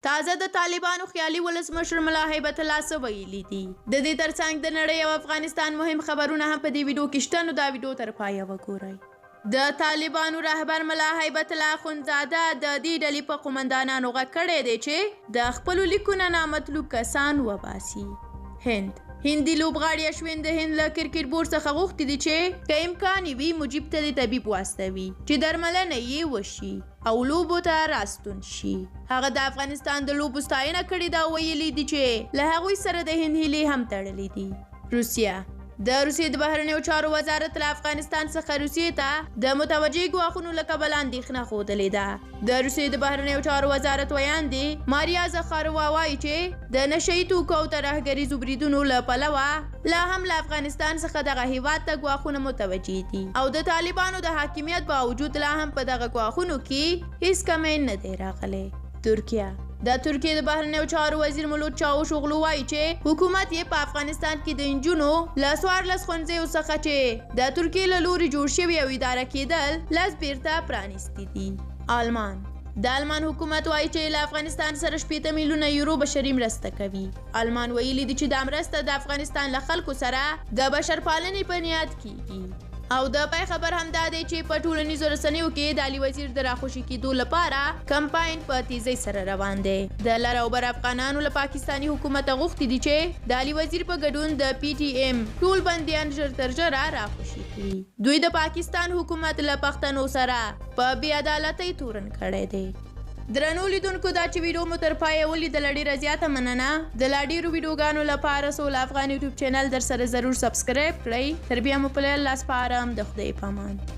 تازه د طالبانو خیالي ولسمشر ملا هیبت الله څه ویلي دي؟ د دې ترڅنګ د نړۍ او افغانستان مهم خبرونه هم په دې ویډیو کې شته، نو دا ویډیو تر پایه وګورئ. د طالبانو رهبر ملا هیبت الله اخندزاده د دې ډلې په قومندانانو غږ کړی دی چې د خپلو لیکو نه نامطلوب کسان وباسي. هند هندي لوبغاړي اشوین د هند له کرکټ بورډ څخه غوښتي دي چې که امکان یې وي مجیب ته دې طبیب واستوي چې درملنه یې وشي او لوبو ته راستون شي. هغه د افغانستان د لوبو ستاینه کړې ده او ویلي دي چې له هغوی سره د هند هیلې هم تړلې دي. روسیه د روسیې د بهرنیو چارو وزارت له افغانستان څخه روسیې ته د متوجه ګواښونو له کبله اندېښنه ښودلې ده. د روسیې د بهرنیو چارو وزارت ویاندې ماریا زخارووا وایي چې د نشه یي توکو او ترهګریزو بریدونو له پلوه لا هم له افغانستان څخه دغه هیواد ته ګواښونه متوجه دي او د طالبانو د حاکمیت باوجود لا هم په دغه ګواښونو کې هیڅ کمی نه دی راغلی. ترکیه د ترکیې د بهرنیو چارو وزیر مولود چاوش اوغلو وایي چې حکومت یې په افغانستان کې د نجونو له 14 ښوونځیو څخه چې د ترکیې له لوري جوړ شوي او اداره کېدل 10 بیرته پرانیستي دي. آلمان د آلمان حکومت وایي چې له افغانستان سره 60 میلیونه یورو بشري مرسته کوي. آلمان ویلي دي چې دا مرسته د افغانستان له خلکو سره د بشرپالنې په نیت کیږي. او د پای خبر هم دا دی چې په ټولنیزو رسنیو کې د علي وزیر د راخوشي کېدو لپاره کمپاین په تیزۍ سره روان دی. د لر او بر افغانانو له پاکستاني حکومته غوښتي دي چې د علي وزیر په ګډون د پي ټي ایم ټول بندیان ژر تر ژره راخوشي کړي. دوی د پاکستان حکومت له پښتنو سره په بې عدالتۍ تورن کړی دی. درنو لیدونکو، دا چې ویډیو مو تر پایه ولیدله ډیره زیاته مننه. د لا ډیرو ویډیوګانو لپاره سوله افغان یوټیوب چینل در سره ضرور سبسکرایب کړئ. تر بیا مو په الله سپارم، د خدای په امان.